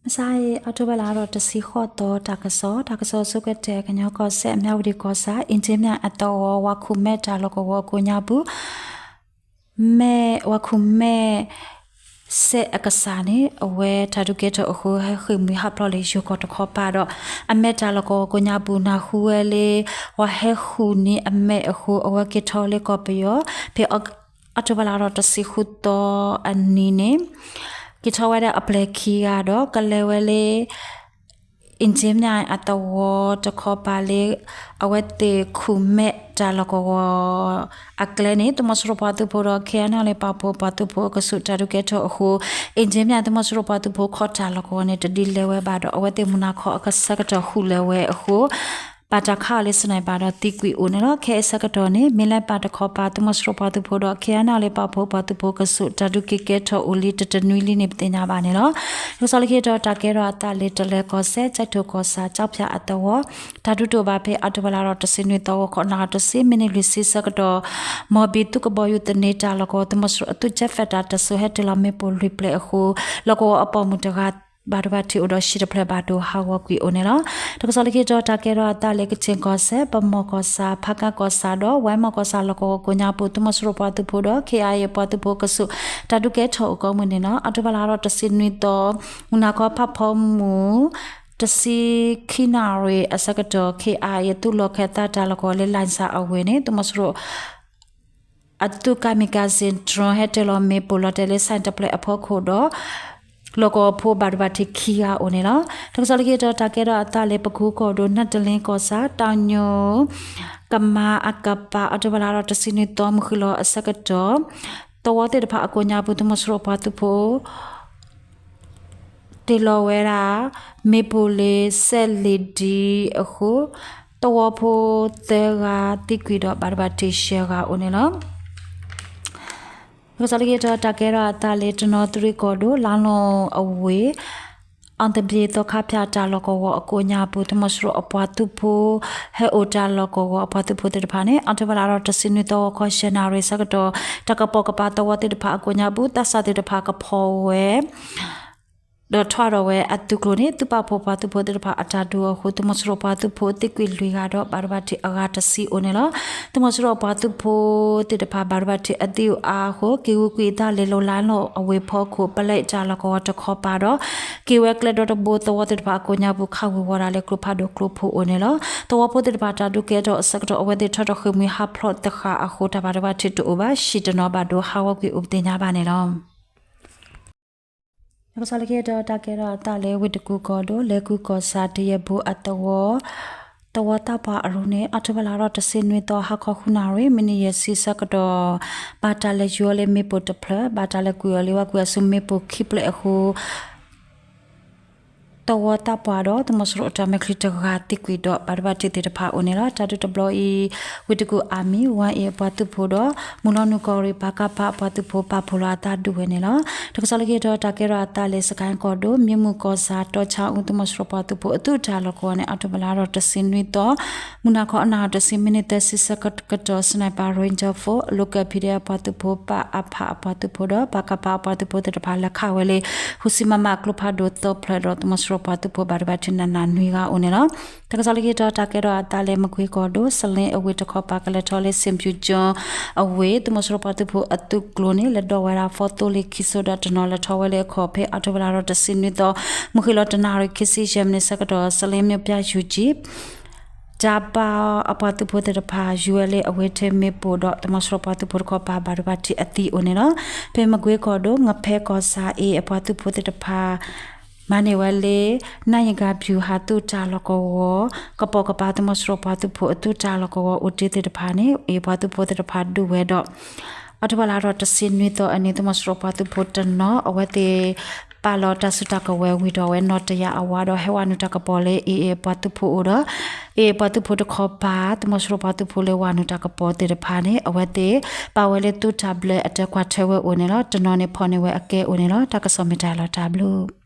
မုၢ်ဆါအံၤ အီးထိဘၢၣ်လါဒီးတဆံဃိးသီ တၢ်ကစီၣ်, တၢ်ကစီၣ်ဆိကတၢၢ် ကညီကီၢ်စဲၣ် မၠၣ်ဝတံၣ်ကီၢ်ဆၣ် အ့ၣ်ကၠ့မၠၣ်အသဝီ ဝၤခူၣ်မဲတၢ်လီၢ်ကဝီၤအကိးညါပူၤ မဲ ဝၤခူၣ်မဲ စဲးအကစၢ်န့ၣ် အဝဲတၢ်ဒုးကဲထီၣ်အဃိ ဟဲဃ့ၢ်မှံဟးဖျိးလၢယိၤကီၢ်တခီပၤဒီး အမဲတၢ်လီၢ်ကဝီၤကိးညါပူၤ နၢ်ဟူဝဲလၢ ပှၤဟဲဃုာ်န့ၢ်အမဲအဃိ အဝဲက့ၤထီၣ်လၢကီၢ်ပယီၤ ဖဲအီးထိဘၢၣ်လါဒီးတဆံဃုသီအနံၤန့ၣ် က့ၤထီၣ်ဝဲဒၣ်အပျဲၢ်ခံဂၤဒီး ကလဲၤဝဲလၢ အ့ၣ်ကၠ့မၠၣ်အသဝီတခီပၤလၢ အဝဲသ့ၣ်ခူၣ်မဲတၢ်လီၢ်ကဝီၤအကျဲန့ၣ် သုးမီၤစိရိၤပှၤသုးဖိဒီး ခဲအံၤန့ၣ်လၢပာ်ဖှိၣ်ပှၤသုးဖိအကဆူးတၢ်ဒုးကဲထီၣ်အဃိ အ့ၣ်ကၠ့မၠၣ်သုးမီၤစိရိၤပှၤသုးဖိခီၣ်တၢ်လီၢ်ကဝီၤန့ၣ် တဒုးလဲၤဝဲဘၣ်ဒီး အဝဲသ့ၣ်မုၢ်နၤခီအဆၢကတီၢ်ဃုာ်လၢၤဝဲအဃိ ဘၣ်တၢ်ခးအီၤလၢ sniper ဒီးသံကွံာ်အိၣ်န့ၣ်လီၤ. ခဲအံၤဆၢကတီၢ်န့ၣ် မ့ၢ်လၢပၢ်တခီပၤ သုးမီၤစိရိၤပှၤသုးဖိဒီး ခဲအံၤန့ၣ်လၢပာ်ဖှိၣ်ပှၤသုးဖိကဆူး တၢ်ဒုးက့ၤကဲထီၣ်အိၣ်လံတတနွံလံန့ၣ် ပသ့ၣ်ညါဘၣ်န့ၣ်လီၤ. တၢ်ကစီၣ်လၢခံတီၤ တၢ်ကဲထီၣ်အသးလၢ တလၢၤကီၢ်စဲၣ် ကၠဲးထိၣ်ကီၢ်ဆၣ် ကၠီဖၠၣ်အသဝီ တၢ်ဒုးတအိၣ်ဘၣ်ဖဲ အီးထိဘၢၣ်လါဒီးတဆံနွံသီ ဂီၤခီနၣ်ရံၣ်တဆံ မံးနံးလွံၢ်ဆံဆၢကတီၢ် မီၢ်ဘံသုးကဘီယူၤသန့ၤတၢ်လီၢ်ကဝီၤ သုးမီၤစိရိၤအသုး Jet Fighter တစိၤ ဟဲတ့ၢ်လီၤမ့ၣ်ပိၢ်လွံၢ်ဖျၢၣ်အဃိ လီၢ်ကဝီၤအပိာ်မုၣ်တဂၤ ဘၣ်ဒိဘၣ်ထံးအိၣ်ဒီး ဟံၣ်တဖျၢၣ်ဘၣ်ဒိဟးဂီၤကွံာ်အိၣ်န့ၣ်လီၤ. တၢ်ကစီၣ်လၢခံတီၤ တၢ်ကဲထီၣ်အသးလၢ ကခ့ၣ်ကီၢ်စဲၣ် ပမီၢ်ကီၢ်ဆၣ် ဖးကၣ်ကီၢ်ဆၣ်ဒီး ဝဲမီၢ်ကီၢ်ဆၣ်လီၢ်ကဝီၤကိးညါပူၤ သုးမီၤစိရိၤပှၤသုးဖိဒီး ခဲအံၤပှၤသုးဖိကဆူး တၢ်ဒုးကဲထီၣ်အိၣ်ကိးမုၢ်နံၤန့ၣ်လီၤ. အီးထိဘၢၣ်လါဒီးတဆံနွံသီ မုၢ်နၤခီဖးဖီမုၢ် တဆံခံနၣ်ရံၣ်အဆၢကတီၢ် ခဲအံၤသုးလီၢ်ခၢၣ်သးတၢ်လီၢ်ကဝီၤလၢ လိုင်ဇာအဝ့ၢ်န့ၣ် သုးမီၤစိရိၤ အသုး kamikaze drone ဟဲတ့ၢ်လီၤမ့ၣ်ပိၢ်လီၤတဲာ်လၢ ဆိုင်တဖျၢၣ်အဖီခိၣ်ဒီး လီၢ်ကဝီၤဖိဘၣ်ဒိဘၣ်ထံးခံဂၤအိၣ်န့ၣ်လီၤ. တၢ်ကစီၣ်လၢခံတီၤ တၢ်ကဲထီၣ်အသးလၢ ပကူကီၢ်ဒိၣ် နၢ်တလ့ကီၢ်ဆၣ် တၢ်ညိၣ် ကမါအကပၤ အီးထိဘၢၣ်လါဒီးတဆံနွံသီ မုၢ်ဃုလီၤအဆၢကတီၢ် သဝီသ့ၣ်တဖၣ်အကိးညါပူၤ သုးမီၤစိရိၤပှၤသုးဖိ တ့ၢ်လီၤဝဲဒၣ် မ့ၣ်ပိၢ်လၢ စဲးလ့ၣ်ဒံအဃိ သဝီဖိသၢဂၤသံကွံာ်ဒီး ဘၣ်ဒိဘၣ်ထံးယဲၢ်ဂၤအိၣ်န့ၣ်လီၤ. တၢ်ကစီၣ်လၢခံတီၤ တၢ်ကဲထီၣ်အသးလၢ တနီသရံၣ်ကီၢ်ဒိၣ် လါလီၢ်အဝ့ၢ် အီၣ်သဘျ့သီခါဖၠၣ်တၢ်လီၢ်ကဝီၤအကိးညါပူၤ သုးမီၤစိရိၤအပှၤသုးဖိ ဟဲအိၣ်တၢ်လီၢ်ကဝီၤအပှၤသုးဖိသ့ၣ်တဖၣ်န့ၣ် အီးထိဘၢၣ်လါဒီးတဆံနွံသီ ဂီၤခီယဲၢ်နၣ်ရံၣ်ဆၢကတီၢ် တၢ်ကပိာ်ကပၤသဝီသ့ၣ်တဖၣ်အကိးညါပူၤ သးစၢ်သ့ၣ်တဖၣ်ကဖီၣ်ဝဲ ဒီးထွဲဒီးဝဲအသုးကျိၤန့ၣ် သုးပာ်ဖှိၣ်ပှၤသုးဖိသ့ၣ်တဖၣ်အတၢ်ဒုးအဃိ သုးမီၤစိရိၤပှၤသုးဖိသံကွံာ်လွံၢ်ဂၤဒီး ဘၣ်ဒိဘၣ်ထံးအဂၤတဆံအိၣ်န့ၣ်လီၤ. သုးမီၤစိရိၤအပှၤသုးဖိသ့ၣ်တဖၣ် ဘၣ်ဒိဘၣ်ထံးအသံအိၣ်အါအဃိ က့ၤဂုာ်ကွံာ်အသးလၢ လီၢ်လါလီၢ်အဝ့ၢ်ဖီခိၣ် ပလဲတၢ်လီၢ်ကဝီၤတခီပၤဒီး က့ၤဝဲကျဲဒီတဘိ သဝီသ့ၣ်တဖၣ်အကိးညါပူၤ ခးဝ့ၤဝီၤဒၣ်လၢကျိဖးဒိၣ်ကျိဖိအိၣ်န့ၣ်လီၤ. သဝီဖိသ့ၣ်တဖၣ်တၢ်ဒုးကဲထီၣ်အဆၢကတီၢ် အဝဲသ့ၣ်ထီၣ်ထီၣ်ဃ့ၢ်မှံဟးဖျိးသဃာ်အဃိ တၢ်ဘၣ်ဒိဘၣ်ထံးတအိၣ်ဘၣ် ဟံၣ်တနီၤဘၣ်ဒိဟးဂီၤကွံာ်အိၣ်ပသ့ၣ်ညါဘၣ်န့ၣ်လီၤ. တၢ်ကစီၣ်လၢခံတီၤ တၢ်ကဲထီၣ်အသးလၢ ဝ့ၢ်တကူၣ်ကီၢ်ဒိၣ် လဲၤကူၣ်ကီၢ်ဆၣ် တယဲၢ်ဘိအသဝီ သဝီသးပှၢ်အရူန့ၣ် အီးထိဘၢၣ်လါဒီးတဆံနွံသီ ဟါခီဃုနၣ်ရံၣ် မံးနံးယဲၢ်ဆံဆၢကတီၢ် ဘၣ်တၢ်လဲၤယူၤအီၤလၢမ့ၣ်ပိၢ်တဖျၢၣ် ဘၣ်တၢ်လဲၤကွံာ်အီၤလၢ ဝဲကွံာ်အီၤဆူမ့ၣ်ပိၢ်ခံဖျၢၣ်အဃိ သဝီသးပှၢ်ဒီး သုးမီၤစိရိၤအတၢ်မဲာ်ချံတဂၤသံကွံာ်ဒီး ဘၣ်ဒိဘၣ်ထံးသ့ၣ်တဖၣ်အိၣ်န့ၣ်လီၤ. တၢ်ဒုးတဘျီအံၤ ဝ့ၢ်တကူၣ် Army ဝါအ့ၣ်အပှၤသုးဖိဒီး မုၢ်လီၤနုာ်ကီၢ်ရ့ၣ် ပကဖ အပှၤသုးဖိ ပာ်ဖှိၣ်လီၤအသးဒုးဝဲန့ၣ်လီၤ. တၢ်ကစီၣ်လၢခံတီၤ တၢ်ကဲထီၣ်အသးလၢ စကဲၣ်ကီၢ်ဒိၣ် မၠ့မုၢ်ကီၢ်ဆၣ် တီၢ်ဆါအူ သုးမီၤစိရိၤပှၤသုးဖိအသုးတၢ်လီၢ်ကဝီၤန့ၣ် အီးထိဘၢၣ်လါဒီးတဆံနွံသီ မုၢ်နၤခီအနၣ်ရံၣ်တဆံ မံးနံးသၢဆံဆၢကတီၢ် sniper ranger four အ local PDF အပှၤသုးဖိ ပအဖ အပှၤသုးဖိဒီး ပကဖ အပှၤသုးဖိသ့ၣ်တဖၣ် လဲၤခးဝဲလၢ ဃုဆံ မမ ကျိဖးဒိၣ်သၢဖျၢၣ်ဒီး သုးမီၤစိရိၤပှၤသုးဖိ ဘၣ်ဒိဘၣ်ထံးနးနးနွံဂၤအိၣ်န့ၣ်လီၤ. တၢ်ကစီၣ်လၢခံတီၤ တၢ်ကဲထီၣ်အသးလၢ မကွ့ကီၢ်ဒိၣ် စလ့အဝ့ၢ်တခီပၤ ကလဲၤထီၣ်လၢ စ့ၣ်ပျူၤကၠိအဝ့ၢ် သုးမီၤစိရိၤပှၤသုးဖိအသုးကျိၤန့ၣ် လဲၤဒိးဝဲဒၣ် ဖီသိလ့ၣ်ခံစိဒီးတနီၤ လဲၤထီၣ်ဝဲလၢအခီၣ်ဖဲ အီးထိဘၢၣ်လါဒီးတဆံနွံသီ မုၢ်ဃ့ၢ်လီၤတနၣ်ရံၣ် ခံဆံယဲၢ်မံးနံးဆၢကတီၢ် စလ့ မြို့ပြ ယူကၠံ တၢ်ပၢအပှၤသုးဖိသ့ၣ်တဖၣ် ယူၤဝဲလၢအဝ့ၢ်ထဲမ့ၣ်ပိၢ်ဒီး သုးမီၤစိရိၤပှၤသုးဖိတခီပၤ ဘၣ်ဒိဘၣ်ထံးအသံအိၣ်န့ၣ်လီၤ. ဖဲမကွ့ကီၢ်ဒိၣ် ငဖဲကီၢ်ဆၣ် အ့ၣ်အပှၤသုးဖိသ့ၣ်တဖၣ် မၤန့ၢ်ဝဲလၢ နၢယဂၤ ဗျူဟာ သုးတၢ်လီၢ်ကဝီၤ ကပိာ်ကပၤသုးမီၤစိရိၤပှၤသုးဖိအသုးတၢ်လီၢ်ကဝီၤအိၣ်တ့ၢ်သ့ၣ်တဖၣ်န့ၣ် အ့ၣ်ပှၤသုးဖိသ့ၣ်တဖၣ်ဒုးဝဲဒီး အီးထိဘၢၣ်လါဒီးတဆံနွံသီအနံၤ သုးမီၤစိရိၤပှၤသုးဖိတနီၤ အဝဲသ့ၣ် ပာ်လီၤတၢ်စုတၢ်ကဝဲၤဝံၤဒီးဝဲနီၣ်တယၢ်အဝးဒီး ဟဲဝဲနုာ်တၢ်ကပီၤလၢ အ့ၣ်အပှၤသုးဖိအအိၣ်ဒီး အ့ၣ်အပှၤသုးဖိတခီပၤ သုးမီၤစိရိၤပှၤသုးဖိလၢဝဲနုာ်တၢ်ကပီၤသ့ၣ်တဖၣ်န့ၣ် အဝဲသ့ၣ် ပာ်ဝဲလၢသုးတၢ်ဘျၢအတၢ်ကွၢ်ထွဲဝဲအိၣ်န့ၣ်လီၤ. တနီၤန့ၣ်ဖီၣ်န့ၢ်ဝဲအကဲအိၣ်န့ၣ်လီၤ. တၢ်ကစီၣ်မ့ၢ်တၢ်လီၤတၢ်ဘျုး